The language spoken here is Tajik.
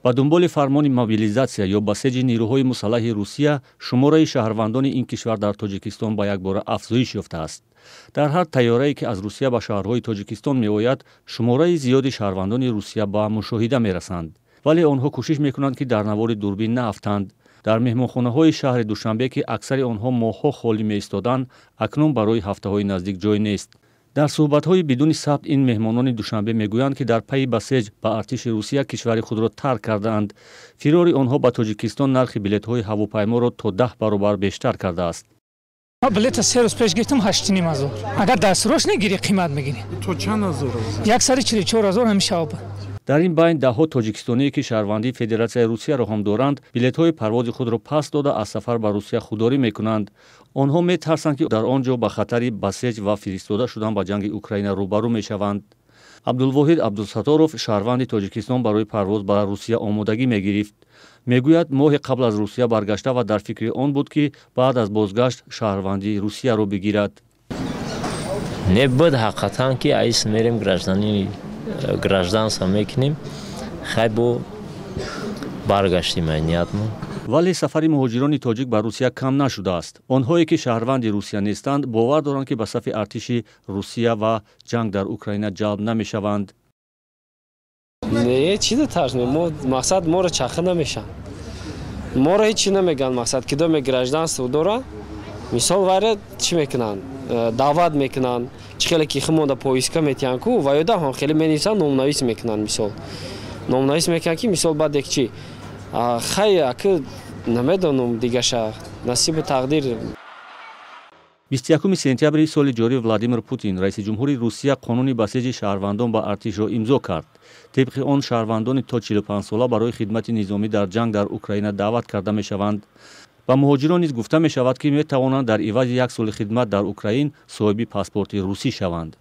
Ба дунболи фармони мобилизатсия ё басеҷи нирӯҳои мусаллаҳи Русия, шумораи шаҳрвандони ин кишвар дар Тоҷикистон ба якбора афзоиш ёфтааст. Дар ҳар тайёрае, ки аз Русия ба шаҳрҳои Тоҷикистон меояд, шумораи зиёди шаҳрвандони Русия ба мушоҳида мерасанд. Вале онҳо кӯшиш мекунанд, ки дар навори дурбин наафтанд. Дар меҳмонхонаҳои шаҳри Душанбе, ки аксари онҳо моҳҳо холӣ меистоданд, акнун барои ҳафтаҳои наздик ҷой нест. Дар суҳбатҳои бидуни сабт ин меҳмонони Душанбе мегӯянд, ки дар пайи басеҷ ба артиши Русия кишвари худро тарк кардаанд. Фирори онҳо ба Тоҷикистон нархи билетҳои ҳавопайморо то 10 баробар бештар кардааст. Ма билета 3 рӯз пеш гирифтам, 8,5 ҳазор. Агар дастрош негирӣ, қимат мегирӣ. То чанд ҳазор? 144 ҳазор ҳамин шаб. Дар ин байн даҳҳо тоҷикистоние, ки шаҳрвандии Федератсияи Русияро ҳам доранд, билетҳои парвози худро пас дода, аз сафар ба Русия худдорӣ мекунанд. Онҳо метарсанд, ки дар он ҷо ба хатари басеҷ ва фиристода шудан ба ҷанги Украина рӯбарӯ мешаванд. Абдулвоҳид Абдусаторов, шаҳрванди Тоҷикистон, барои парвоз ба Русия омодагӣ мегирифт. Мегӯяд, моҳе қабл аз Русия баргашта ва дар фикри он буд, ки баъд аз бозгашт шаҳрвандии Русияро бигирад. Не буд ҳақиқатан, ки аис мерем, гражданини гражданство мекунем. Хай, бо баргаштим ниятмон. Вале сафари муҳоҷирони тоҷик ба Русия кам нашудааст. Онҳое, ки шаҳрванди Русия нестанд, бовар доранд, ки ба сафи артиши Русия ва ҷанг дар Украина ҷалб намешаванд. Не, чида тарсме? Мо мақсад, моро чаха намешаванд, моро ҳеҷ чи намегӯянд. Мақсад, кидоме гражданство дора, мисол, вайра чӣ мекунанд? Даъват мекунанд. Чӣ хеле ки химонда повестка метиҳанд ку, ваёда ҳам хеле менависанд, номнавис мекунанд. Мисол, номнавис мекунанд, ки мисол баъд як чи хай аки намедонам, дигаша насибу тақдир. 21 сентябри соли ҷорӣ Владимир Путин, раиси ҷумҳури Русия, қонуни басеҷи шаҳрвандон ба артишро имзо кард. Тибқи он, шаҳрвандони то 45сола барои хидмати низомӣ дар ҷанг дар Украина даъват карда мешаванд. Ба муҳоҷирон низ гуфта мешавад, ки метавонанд дар ивази як соли хидмат дар Украин соҳиби паспорти русӣ шаванд.